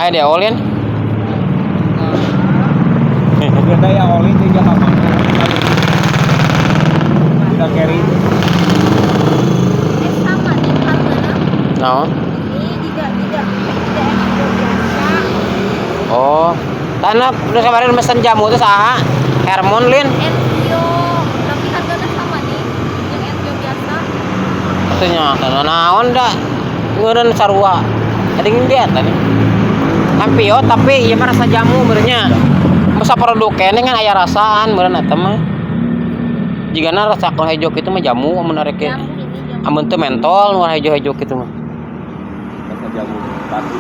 Aya dia olin. Biasa ya oli di Jakarta. Tidak carry. Sama nih harganya. Naon? Ini tidak tidak tidak emang biasa. Oh. Tanah udah kemarin mesen jamu itu saha? Hermon lin. Entio, tapi harganya sama nih. Yang Entio biasa. Ternyata naon dah ngeureun sarua. Tadi dia tadi. Empio tapi ieu mah rasa jamu meureunnya. Masa produk keneh kan aya rasaan meureun eta mah. Jigana rasa kalau hejo kitu mah jamu amun arek ge. Jamu ini jamu. Amun teu mentol nu hejo-hejo kitu mah. Rasa jamu pasti.